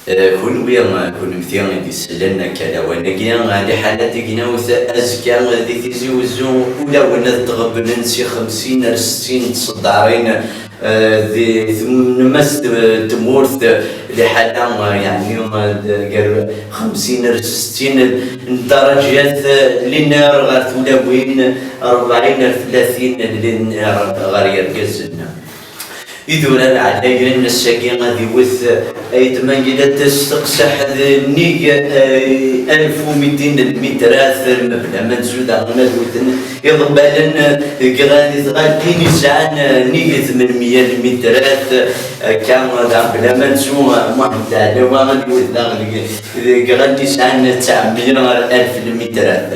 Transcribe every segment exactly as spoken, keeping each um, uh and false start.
Kunwi, kunemti i d-isellen akka lawan-agi, liḥala tignawt azekka di Tizi Wezzu, ulawen ad tɣebnen si xemsin ar settin n tseddarin di tnemmast n tmurt, liḥala yeɛni gar xemsin ar settin n ddarajat, lineer ɣer tulawin, rebɛin ar tlatin lineer ɣer yergazen. Idurar ɛlayen ass-agi ad iwet ayetma Gilat s teqseḥ d nnig alef u mitin lmitrat, mebla ma nzu daɣen ad wten iḍebbalen deg ɣad i tɣaltin yesɛan nnig tmenmya lmitrat. Akka daɣen bla ma nzu Muḥend Ɛlawa ad iwet daɣen deg ɣad yesɛan tesɛemya ar alef lmitrat.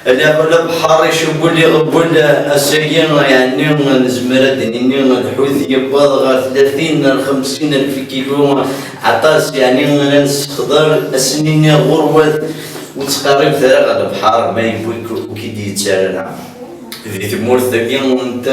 Lebḥer icewwel iɣewwel ass-agi, yeɛni nezmer ad d-nini lḥut yewweḍ ɣer tlatin ar xemsin alef kilu, aṭas yeɛni la nessexder ass-nni ɣurwat, ur ttqerribet ara ɣer lebḥer ma yewwi-k ur k-id-yettarra. Di tmurt-agi n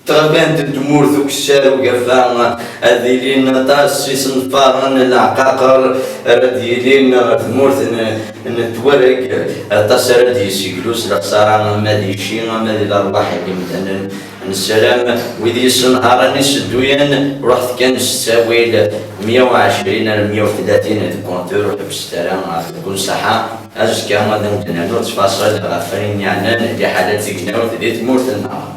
tɣabant n tmurt ukessar ugafa, ad ilin aṭas isenfaren n leɛqaqer ara d-yilin ɣer tmurt n n twareg, aṭas ara d-yessiglu s lexsara ama d ici ama d lerwaḥ n yimdanen. Nessaram wid yessenharen isedduyen ruḥet kan s ttawil mya u ɛecrin ar mya u tlatin deg compteur, ur ḥebbset ara ɣef tkunsaḥa. Azekka ad awen-d-nernu ttfaṣil ɣef wayen yeɛnan liḥala n tignawt di tmurt-nneɣ.